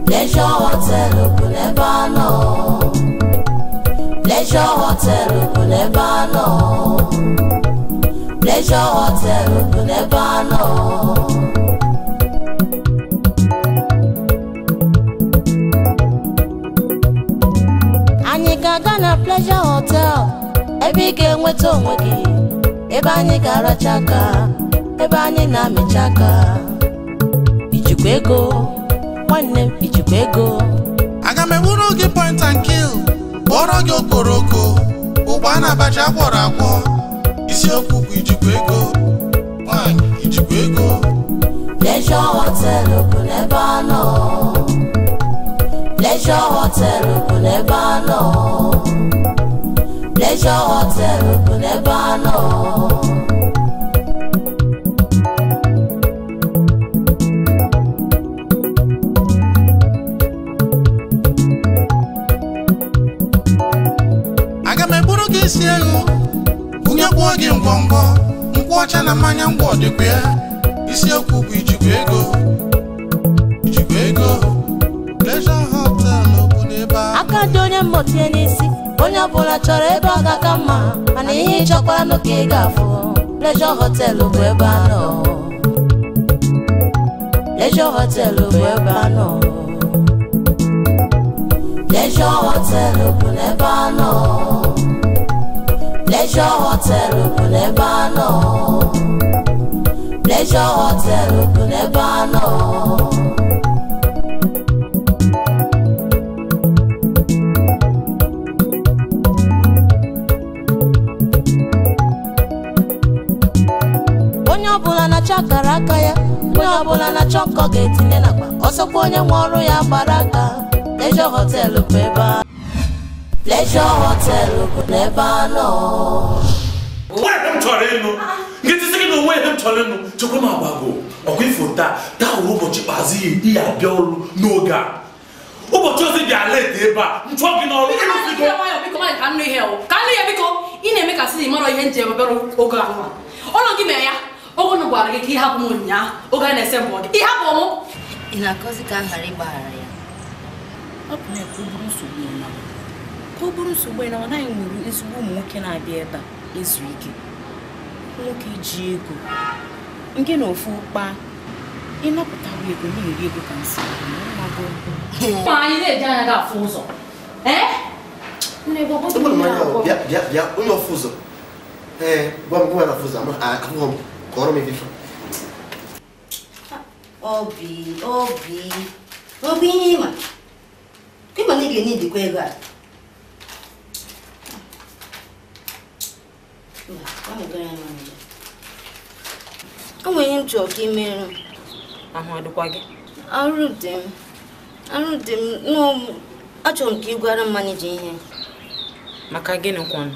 Pleasure Hotel bụ n'ebe a nọ. Pleasure Hotel bụ n'ebe a nọ. Pleasure Hotel bụ n'ebe a nọ. Anyị ga-aga na Pleasure Hotel, ebe ị ga-enweta onwe gị, ebe anyị ga-aracha aka, ebe anyị na-amịcha aka. Ijikwa ego, nwanne m, ijikwa ego. Aga m egburu gị point and kill, kpọrọ gị okporoko, ụgba na abacha agwọrọ agwọ. Isiokwu bụ ijikwa ego, nwanyị ijikwa ego. Pleasure Hotel bụ n'ebe a nọ. Pleasure Hotel bụ n'ebe a nọ. Pleasure Hotel bụ n'ebe a nọ. Aga m egburu gị isi ewu, bunyekwuo gị ngwongwo, nkwụ ọcha na mmanya ngwọ dịkwa ya. Isiokwu bụ ijikwa ego, ijikwa ego. Pleasure Hotel bụ n'ebe a. Aka dị onye mmotie n'isi, onye ọbụla chọrọ ebe ọ ga-aka mma, mana ihe ị chọkwara nụ ka ị ga-afụ. Pleasure Hotel bụ ebe a nọ. Pleasure Hotel bụ ebe a nọ. Pleasure Hotel bụ n'ebe a nọ. Pleasure Hotel bụ n'ebe a nọ. Pleasure Hotel bụ n'ebe a nọ. Onye ọbụla na-achọ akara aka ya, onye ọbụla na-achọ nkọ ga-etinye n'akpa, ọsọkwa onye nwe ọrụ ya gbara aka. Pleasure Hotel bụ ebe a. Pleasure Hotel bụ n'ebe a nọ. Onwe m chọrọ ịnụ nkịtị gị na onwe m chọrọ ịnụ chekwa m agbago ọkwa ifo taa taa wụ ụbọchị ikpeazụ ya ị abịa ọrụ n'oge a. Ụbọchị ọzọ ị bịa leta ebe a nchụọ gị n'ọrụ. Biko ka nnu ihe ka nnu ya biko ị na-eme ka sị na ịmarọ ihe nji ebe oge ahụ ụlọ gị mere ya. Oge nụ gwara gị ka ị hapụ m ụnyaahụ oge a na-ese mbọ gị ị hapụ m. Ị na-akọzi ka m ghara ịgbaghara ya. Ọ bụ na ka o buru nsogbu ya na ka o buru nsogbu ya na ọ naghị nwere ezigbo ụmụ nwoke na-abịa ebe a ezu ike. Nwoke ji ego nke na ofu ụkpa ịnapụtawa ego na-eri ego ka nsị. Ma anyị na-eji anya ga-afụ ụzọ. Ee? Nne bịa bịa bịa onye ọfụ ụzọ. Ee, gwa m gwa na afụ ụzọ ahụghọ m ka ọrụ m ebifa. Obi obi obi ihe ịma ịma na ị ga-enye dịkwa ego a. O nwere ihe m chọrọ ka ị mere m. Ahụ adịkwa gị? Arụ dị m. Arụ dị m. Achọrọ m ka ị gwara m manija ihe. Maka gịnị kwanụ?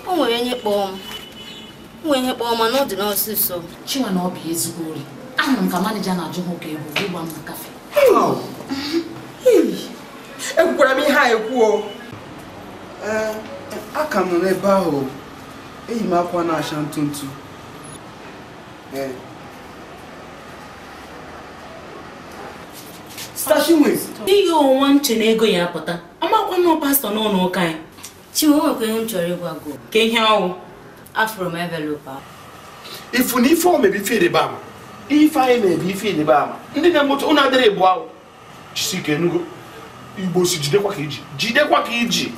O nwere onye kpọọ m. O nwere ihe kpọọ m mana ọ dị n'ọsịsọ. Chinwe na ọ bụ ezigbo ori. Ahụrụ m ka manija na-ajụ nwoke ego ịgba m na kafe. Ekwukwara m ihe a ekwu o. Ee, aka m nọ n'ebe ahụ. Eyi m akwa na-acha ntụ ntụ. Ee. N'ihi onwe nche na ego ya apụta amakwa nọ pastọ n'ụlọ ụka anyị. Chinwe, o nwekwa ihe m chọrọ ịgwa gị. Ka ihe ọwụ? Afụrụ m envelope ahụ. Ifu na ife o mebi ife ịrịba ama. Ife anyị mebi ife ịrịba ama. Ndị na-emoto ụnụ adịrị ebu ahụ. Jisi ike enugo. Igbo si jidekwa ka iji. Jidekwa ka iji.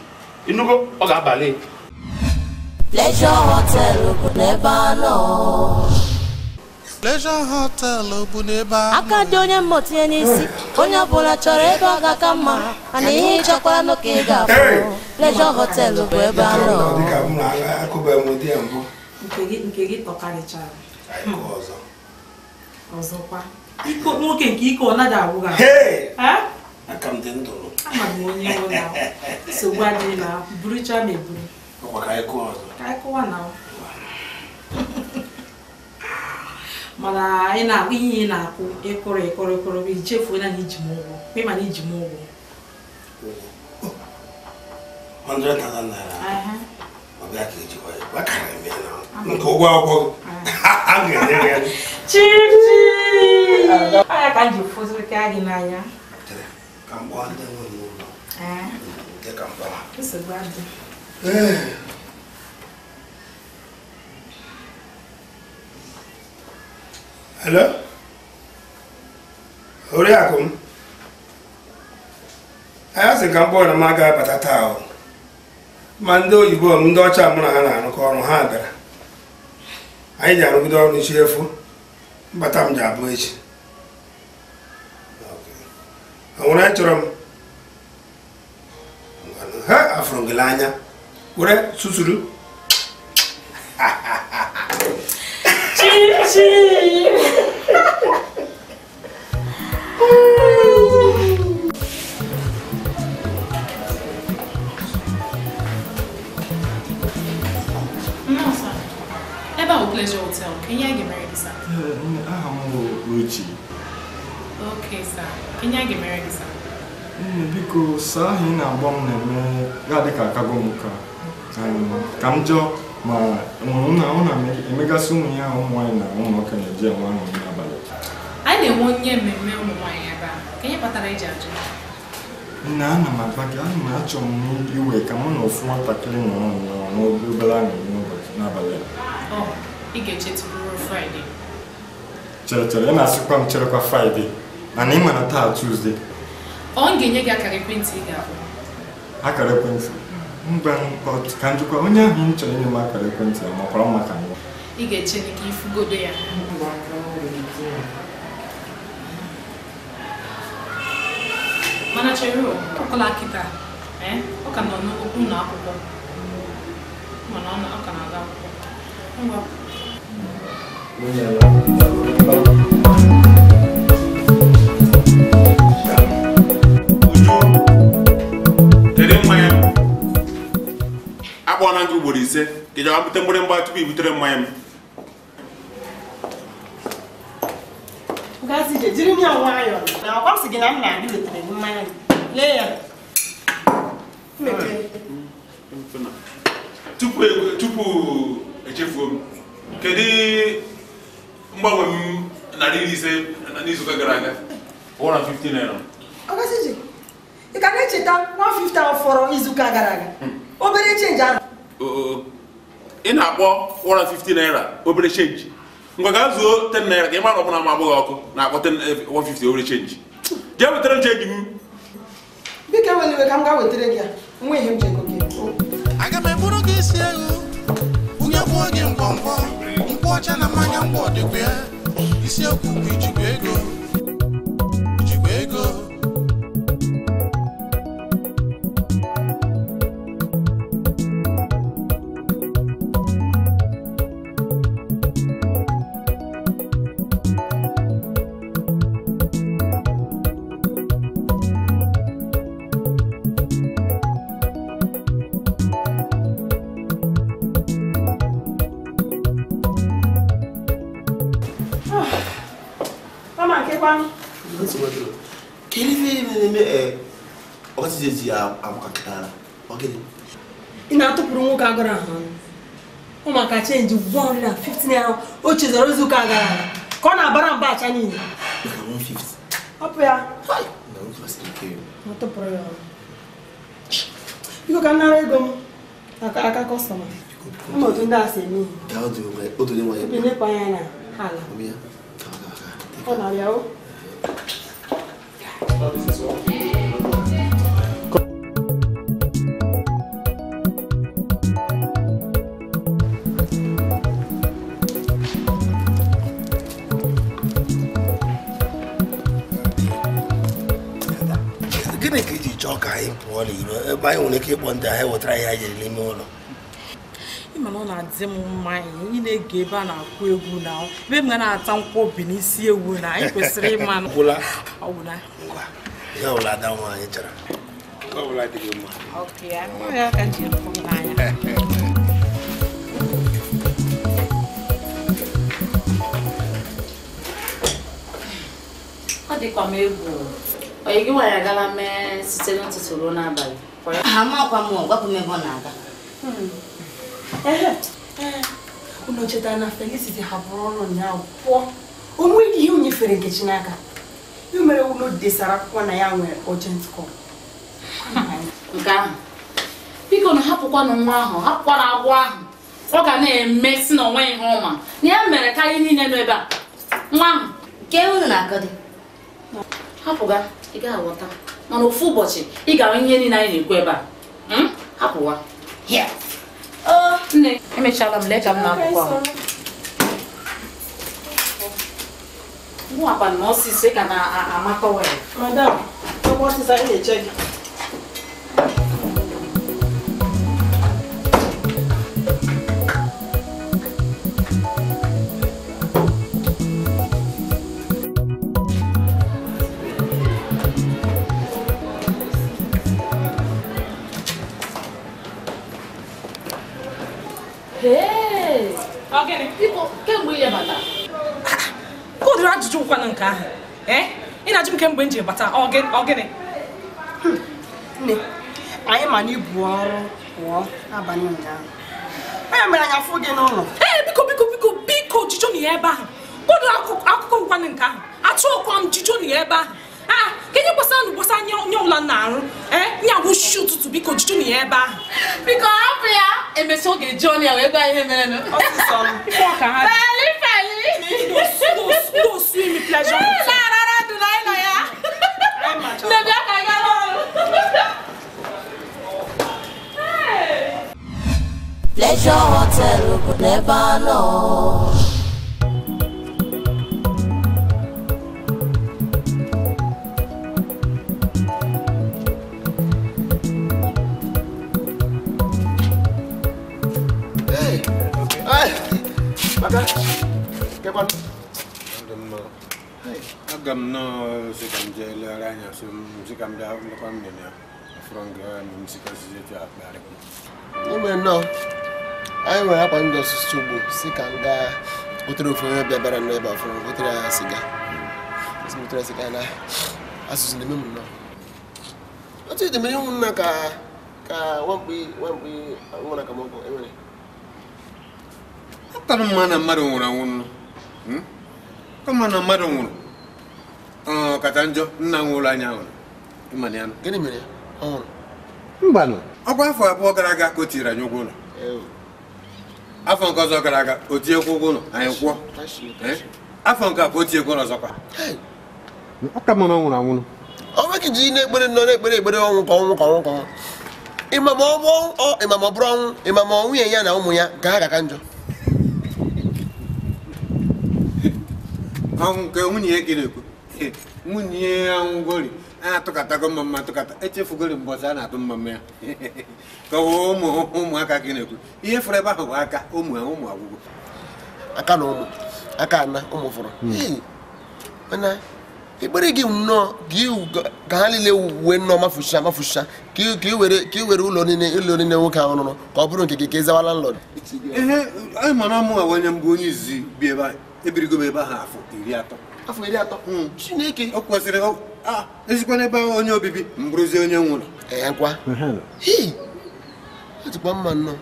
Enugo ọ ga-abalị. Pleasure Hotel bụ n'ebe a nọ. Pleasure Hotel bụ n'ebe a. Aka dị onye mmotinye n'isi, onye ọbụla chọrọ ebe ọ ga-aka mma, mana ihe ị chọkwara nụ ka ị ga-afụ. Pleasure Hotel bụ ebe a nọ. Nke gị tọkarịchara. Ọzọkwa. Nwoke nke ike ọ naghị agwụ gị. Aka m dị ndụ. Ama m onye nwe na nsogbu adịghị na burucha ma eburu. Ọkwa ka anyị kụọ ọzọ. Ka anyị kụwa na mana ị na-akpụ ihe ị na-akwụ ịkụrụ ịkụrụ ịkụrụ ichefuo na iji m ụgwọ ịma na iji m ụgwọ 100,000 naira. Ọ bịa ka ejikwa ya gbakara eme na nke ụgwọ akwụkwọ a ga-enye gị. Chief, anya ka m ji fụzirika gị n'anya. Ka m kpọọ ndị nwe n'ụlọ. Nke ka m kpọọ. Nsogbu adị. Hello? Oriakụ m. Anyị sị ka m kpọọ na m agaghị abata taa o. Ma ndị oyibo m ndị ọcha mụ na ha na-arụkọ ọrụ ha bịara. Anyị ji arụgide ọrụ chi efu. Mbata m ji abụ echi. O nwere chọrọ m. Ha afụrụ gị n'anya. Were susuru. Chichi. No, sir. Ebe a Pleasure Hotel. Can you get married, sir? Aha m bụ Uchi. Okay, sir. Can you get married, sir? Biko, saa ahụ ị na-agba m na-eme ga-adị ka akago m ka ka m jụọ ma ọ na-emegasị ụmụ ya ụmụ nwaanyị na ụmụ nwoke na-eji enwe aṅụrị n'abalị. Anyị na-enwe onye mmemme ụmụ nwaanyị ebe a. Ka ihe kpatara iji ajụ? Nna, ana m agba gị, ana m achọ m iwe ka mụ na ofu nwatakịrị nọrọ nnọọ n'obere aṅụrị n'ụbọchị n'abalị a. Ọ, ị ga-echetụrụ ruo Fraịde. Chere chere, ị na-asịkwa m cherekwa Fraịde, mana ị ma na taa Tuzdee. Ọ m ga-enye gị akara ekwentị ị ga-akpọ. Akara ekwentị? Mgbe ka njikwa onye ahụ m chọrọ inye m akara ekwentị ya makwara maka m. Ị ga-eche ka ifugodo ya. Mana chere ọkụla kịta, ọ ka nọ n'ụlọ akwụkwọ. Mana ọ ka na-aga akwụkwọ. Ngwa. Kedu mmanya m? Akpọọla gị ugboro 5 ka ị bute mgbịrịmgba tupu i butere mmanya m. Gazi je jiri m ya nwayọọ na akwa m sị gị na m na-adị wetere gị mmanya gị. Lee ya. Mepee. Tupu echefuo m, kedu mgbanwe m 500 n'izuụka gara aga? 150 naira. Ọgazi je, ị ka na-echeta 150 ahụ fọrọ izuụka gara aga? Obere chenji ahụ. Ị na-akpọ 150 naira obere chenji. Ngwa gaa zuo 10 naira ka ị mara ọbụla ma agbụghị ọkụ na-akpọ 150 obere chenji. Jee wetere m chenji m. Biko ewela iwe ka m gaa wetere gị ya. Nwa ihe m ji ego gị. Aga m eburu gị isi ewu, bunyekwuo gị ngwongwo, nkwụ ọcha na mmanya ngwọ dịkwa ya. Isiokwu bụ ijikwa ego. Ijikwa ego. Ị na-atụpụrụ nwoke agụrụ ahụ ọnụ. Ụmụaka chenji 150 naira o chezọrọ izu ụka gara aga ka ọ na-abara mba acha niile. Hapụ ya. Ọ tụpụrụ ya ọnụ. Biko ka m nara ego m aka kọstọma. Ụmụ otu ndị a si eme ihe. Tupu ịlepụ anya na ala. Ọ na-abịa o. Gịnị ka iji chọọ ka anyị pụọ n'iro ebe anyị nwere ike ịkpọ ndị ahịa wetara ihe anyị jere n'ime ụlọ? Ịma na ọ na-adị m mma ị na-ege ebe a na-akụ egwu na ebe m ga na-ata nkwọbi n'isi ewu na anyị kwesịrị ịma na Gwụla. Ọ gwụla. Ngwa, ihe ọbụla ada nwaanyị chọrọ. Nke ọbụla dị gị mma. Okay, ọ ya ka m ji afụ m n'anya. Ọ dịkwa m egwu. Onye gị nwanyị agala mee site n'ụtụtụ ruo n'abalị. Amakwa m gwapụ m ebe ọ na-aga. Unu chetara na Felicity hapụrụ ọrụ ụnyaahụ pụọ. O nweghị ihe o nyefere Nkechi n'aka. Ihe mere unu desara akwụkwọ na ya nwere urgent call. Nke ahụ. Biko na hapụkwanụ nwa ahụ, hapụkwana agwọ ahụ. Ọ ga na-eme si na onwe ihe ọma. Na ya mere ka anyị niile nọ ebe a. Nwa ahụ. Ke unu na-akọ dị? Hapụga, ị ga-aghọta. Mana ofu ụbọchị ị ga-ahụ ihe niile anyị na-ekwu ebe a. Hapụwa. Nne, emechaala m lee ka m na-akwụkwọ ahụ. Mụ akpa na ọsịsọ ị ka na-amata were. Madam, ọkwa ọsịsọ anyị na-eche gị. Nke ahụ ị na-ajụ m kemgbe m ji bata ọ gịnị? Nne, anyị ma na ibu ọrụ pụọ n'abalị ụnyaahụ. Onye mere anyị afụ gị n'ụlọ. Ee, biko biko biko biko jijo na ya ebe ahụ. Kpọdụ akụkọ nkwanụ nke ahụ. Achọkwa m jijo na ya ebe ahụ. Ah, ka ihe gbasara na gbasa nye ụla na-arụ. Ee, nye awụshi ụtụtụ biko jijo na ya ebe ahụ. Biko hapụ ya, emesịa ọ ga-eji ọnụ ya wee gwa ihe mere nụ. Ọsịsọ m. Feli feli. Go swim pleasure. Pleasure Hotel bụ n'ebe a nọ. Hey! Hey! Maka! Kekwanụ? Aga m nọọ sị ka m jee legharị anya sị ka m bịa nlekwa m nene ya afọrọ nga m sikasịzi etu akpagharịkwa. Ime nnọọ, anyị nwere akwa ndị ọsụsụ ugbo si ka m gaa gotere ofu onye bịa bịara n'ebe a fọrọ gotere ya siga. Esi gotere siga na asụsụ na-eme m nnọọ. Otu ide mere ụmụnna ka nwamkpi nwụrụ aka m ọkụ enwere. Atara mma na mmadụ nwụrụ anwụ nụ. Kama na mmadụ nwụrụ. Kacha njọ nna nwụrụ anya hụrụ. Ịma na ya nụ. Gịnị mere ọ nwụrụ? Mbanụ. Ọkwa afọ 2 gara aga ka o tiri anyị ụgwọ ụlọ. Afọ nke ọzọ gara aga o tinyekwa ụgwọ ụlọ anyị kwụọ. Afọ nke a ka o tinyekwa ụlọ ọzọkwa. Ọ ka mma na ọ nwụrụ anwụrụ. Ọ nweghị ji na-ekpere nọ na-ekpere ekpere ọnwụ ka ọnwụ ka ọnwụ ka ọnwụ. Ịma ma ọ bụrụ ọnwụ, ịma ma nwunye ya na ụmụ ya ka ha ga-aka njọ. Ọnwụ nke nwunye ya kere ekwu. Nwunye ya anwụgori atụkatago mma atụkata echefugori mbọsị a na-atụ mma ya ka ụmụ ụmụaka gị na-ekwu ihe fọrọ ebe ahụ bụ aka ụmụ ụmụ agwụgwọ aka na ụmụ aka na ụmụ fọrọ. Mana ekpere gị nnọọ ka ha niile wee nnọọ mafụcha mafụcha ka ị were ụlọ niile nwoke ahụ rụrụ ka ọ bụrụ nke gị ka ị zawa landlord. Ihe anyị mara mụ onye mbụ onye izizi bi ebe ahụ ebirigo m ebe ahụ afọ 30. Afọ 30? Chineke! O kwesịrị ezikwa n'ebe onye obibi m bụrụzie onye nwụrụ. Ee kwa. Hei! Ọ dịkwa mma nnọọ.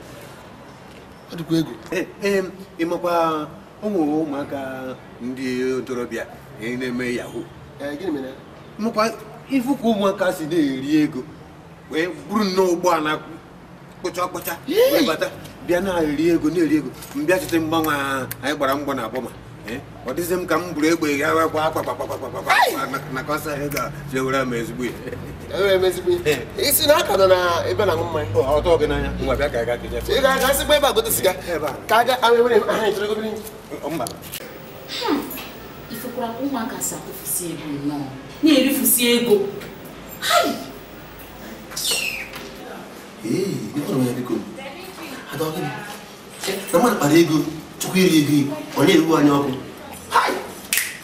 Ọ dịkwa egwu. Ee, ịmakwa ụmụ ụmụaka ndị ntorobịa na-eme yahoo. Gịnị mere? Makwa ifu ka ụmụaka si na-eri ego wee buru nnọọ ụgbọala kpụcha kpụcha wee bata bịa na-eri ego na-eri ego mbịa chete mgbanwe anyị gbara mgbọ na abọma. Ọ dịzị m ka m buru egbe ga gwa akwa kpakpakpakpakpa na kọsa ego a si ewere m ezigbo ya. Isi na aka nọ na ebe na-aṅụ mmanya. Ọ tọọ gị n'anya ngwa bịa ka anyị gaa keje. Ị ga-aga sịkwa ebe a gote siga. Ka a ga ewere aha echere gobere. Mba. Ifekwara ka ụmụaka si atụfusi ego nnọọ na-erifusi ego. Hai! Ee, biko. Ada ọ gịnị? Na mmadụ kpara ego chukwu iri ego ọ na-ewu anya ọkụ.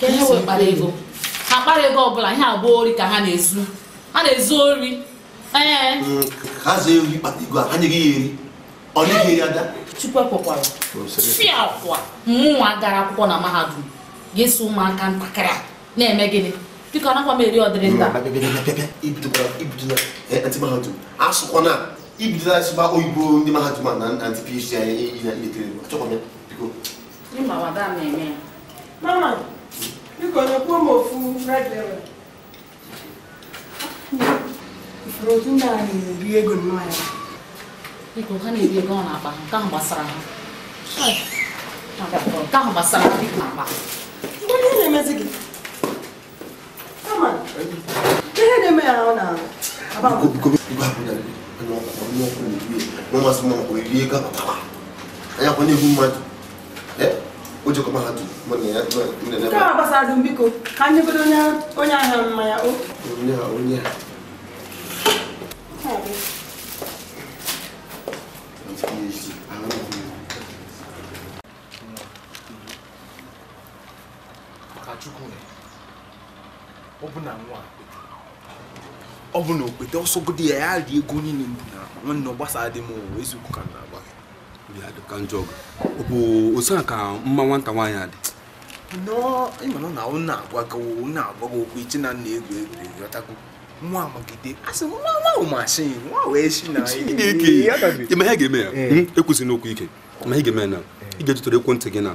Ka ihe wee kpara ego ha kpara ego ọbụla ihe abụọ ori ka ha na-ezu. Ha na-ezu ori. Ee. Ka ha zuo ori kpata ego a ha nyeghị ya eri. Ọ naghị eri ada. Chukwu ekwekwara. Fịa akwa mụnwa gara akwụkwọ na mahadum ga-eso ụmụaka ntakịrị a na-eme gịnị? Biko anakwa m eri ọdịrị nta. Ibidola anti mahadum asụkwana ibidola asụba oyibo ndị mahadum a na anti PhD anyị na-etere ego. Achọkwa m ya biko. Ịma madam na-eme ya. Mama, biko nyekwuo m ofu red label. Ifuru otu ndị a na-eri ego nnọọ ya. Biko ha na-eri ego ọ na-akpa ha, nke ahụ gbasara ha. Nke ahụ gbasara ha biko akpa. Ihe na-emezi gị? Kama, ihe na-eme ya ọ na-aba. Biko, biko, hapụ ya. Mama sị mama kwere rie ego akpatara. Anya kwa na-egbu mmadụ. O jekọ mahadum Nke a gbasara m biko, ka anyị godo onye ahịa mmanya o. Onye a, onye a. Ọ bụ na okwete ọsọgodi ya ya rie ego niile mbụ n'akpa nwanne ọ gbasara dị m eziokwu ka m na-agba gị. Bịa ka njọ gị. Ọ bụ otu a ka mma nwata nwaanyị a dị. Nọọ, ịma na ọ na-agwa gị okwu iche na nna egwu egwuregwu ọtago nwa amagide asị nwa nwa mashin nwa wee shi na Chineke ịma ihe ga-eme ya ekwesịrị n'okwu ike ma ihe ga-eme na ị ga-ejitọrọ ekwentị gị na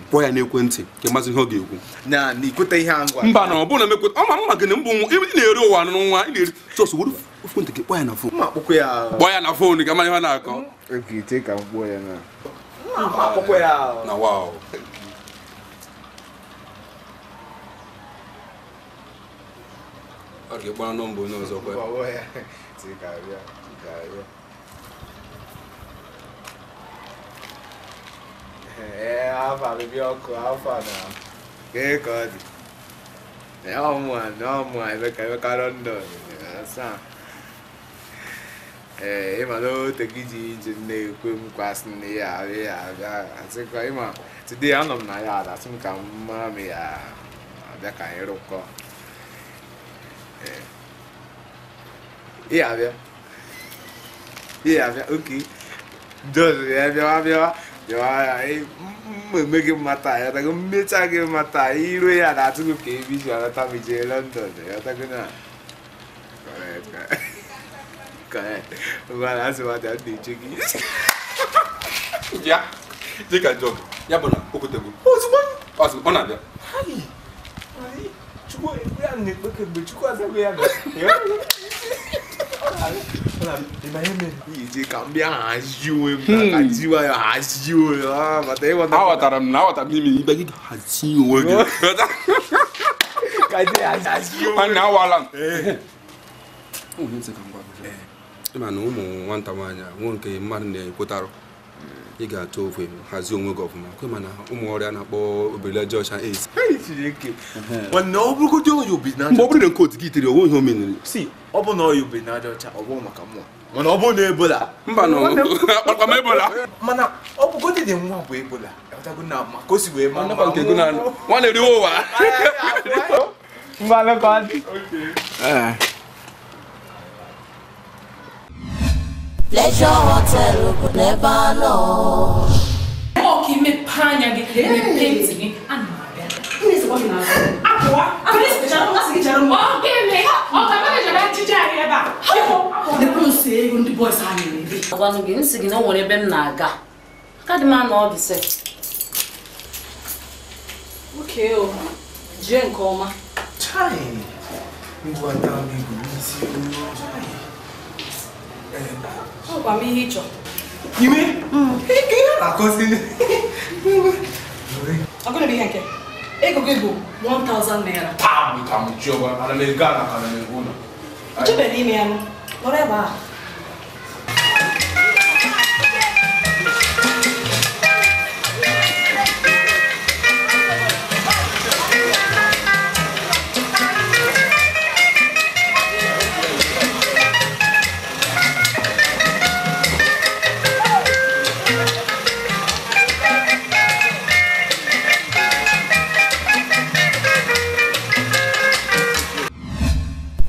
kpọọ ya n'ekwentị ka ịmazị ihe ọ ga-ekwu na ikweta ihe ngwa mba na ọ bụrụ na mekweta ọ ma mma gị na mbụ ị na-eri ụwa nụrụ nwa ị na-eri chọs were ekwentị gị kpọọ ya na fon kpọọ ya na fon ka mara ihe ọ na-akọ na wow ọ ga-ekpọrọ nọmba onye ọzọ kwa Alfa baby ọkụ alfa na ka ọ dị ọmụ a Emeka London asa ịma na ote gị ji ije na-ekwe m kwasị na ya abịa asịkwa ịma today anọ m na ya asị m ka m mara m ya abịa ka anyị rụkọ ya abịa oke dozi ya bịawa mme gị mmata ya tago mmecha gị mmata iru ya na-atụ gị ka ebe isi alata m jee London ya tago na correct ngwa na asị nwata m na-eche gị ya dịka njọ ya bụ na okwutego ozugbo ọ na-abịa Chukwu ya na-ekpe kemgbe Chukwu azago ya aghọtara m na aghọtara m n'ime ibe gị hazie onwe gị nwanne awala m ịma na ụmụ nwata nwaanyị a nwe nke mmadụ na-ekwetarụ ị ga-achọ ofe hazie onwe gị ọfụma kwe mana ụmụ ọrịa na-akpọ obere ọcha AIDS mgbe ọ bụrụ na nke otu gị tere onwe ihe omenere si ọ bụ na ọya obere n'aja ọcha ọ bụghị maka mmụọ mana ọ bụrụ na ebola mba na akpakwa m ebola mana ọ bụgodị dị nwa bụ ebola ewetago na maka o si wee ma nwa na-eriwe ụwa Pleasure Hotel bụ n'ebe a nọ. Ọ ka imepe anya gị mepee ntị gị ana m abịa. Apụwa! Ọ gịnị? Ọ ka manager bịa jije anyị ebe a. Agwanụ gị nsị gị na o nwere ebe m na-aga. Aka dị m anọ ọ dị sef. Oke o, jee nke ọma. Chai! Ngwa taa m igwe n'isi. Ọ gwa m ihe ị chọrọ. Ime? Ike ihe na-akọzi. Ọ gụnụ bụ ihe nke? Ego gị bụ 1000 naira. Tam tam chiọba, ana m ego ana ka ana m ego ụlọ. Echebere ime ya nụ. Nọrọ ebe a.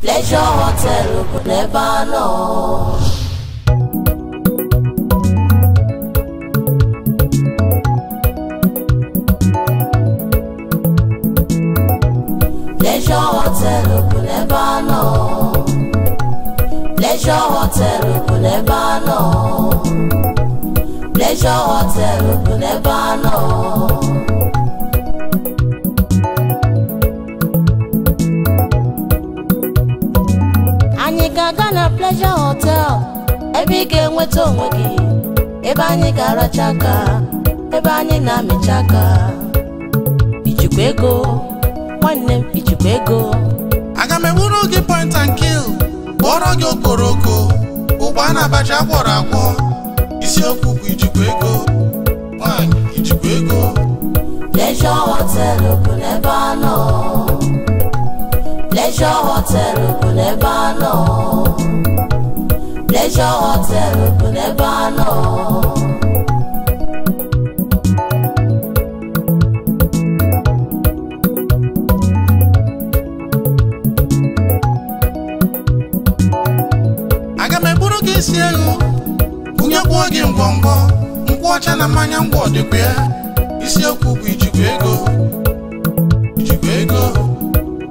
Pleasure Hotel bụ n'ebe a nọ. Pleasure Hotel bụ n'ebe a nọ. Pleasure Hotel bụ n'ebe a nọ. Pleasure Hotel bụ n'ebe a nọ. Anyị Anyị ga-aga na Pleasure Hotel, ebe ị ga-enweta onwe gị, ebe anyị ga-aracha aka, ebe anyị na-amịcha aka. Ijikwa ego, nwanne m, ijikwa ego. Aga m egburu gị point and kill, kpọrọ gị okoroko, ụgba na abacha agwọrọ agwọ. Isiokwu bụ ijikwa ego, nwanyị ijikwa ego. Pleasure Hotel bụ n'ebe a nọ. Pleasure Hotel bụ n'ebe a nọ. Pleasure Hotel bụ n'ebe a nọ. Aga m eburu gị isi ewu, bunyekwuo gị ngwongwo, nkwụ ọcha na mmanya ngwọ dịkwa ya. Isiokwu bụ ijikwa ego, ijikwa ego.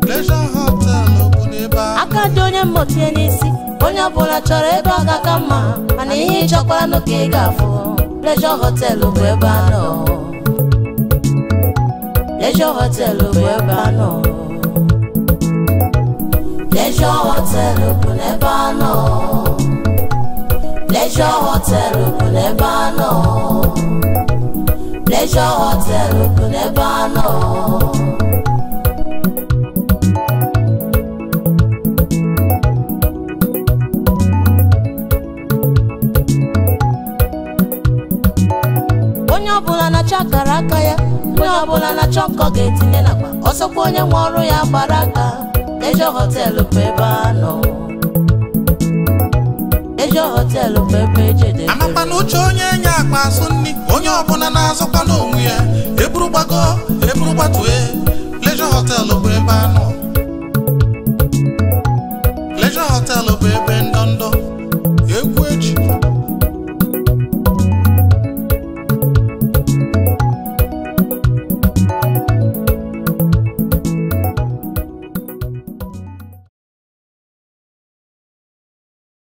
Pleasure Hotel bụ n'ebe a. Aka dị onye mmotie n'isi, onye ọbụla chọrọ ebe ọ ga-aka mma, mana ihe ị chọkwara nụ ka ị ga-afụ. Pleasure Hotel bụ ebe a nọ. Pleasure Hotel bụ ebe a nọ. Pleasure Hotel bụ n'ebe a nọ. Pleasure Hotel bụ n'ebe a nọ. Pleasure Hotel bụ n'ebe a nọ. Onye ọbụla na-achọ akara aka ya, onye ọbụla na-achọ nkọ ga-etinye n'akpa, ọsọkwa onye nwe ọrụ ya gbara aka. Pleasure Hotel bụ ebe a nọ. Pleasure Hotel bụ ebe ejedebere. Amakwa na uche onye nye akpa asụ nri, onye ọbụla na-azụkwa n'onwe ya. Eburu gbago, eburu gbatue. Pleasure Hotel bụ ebe a nọ.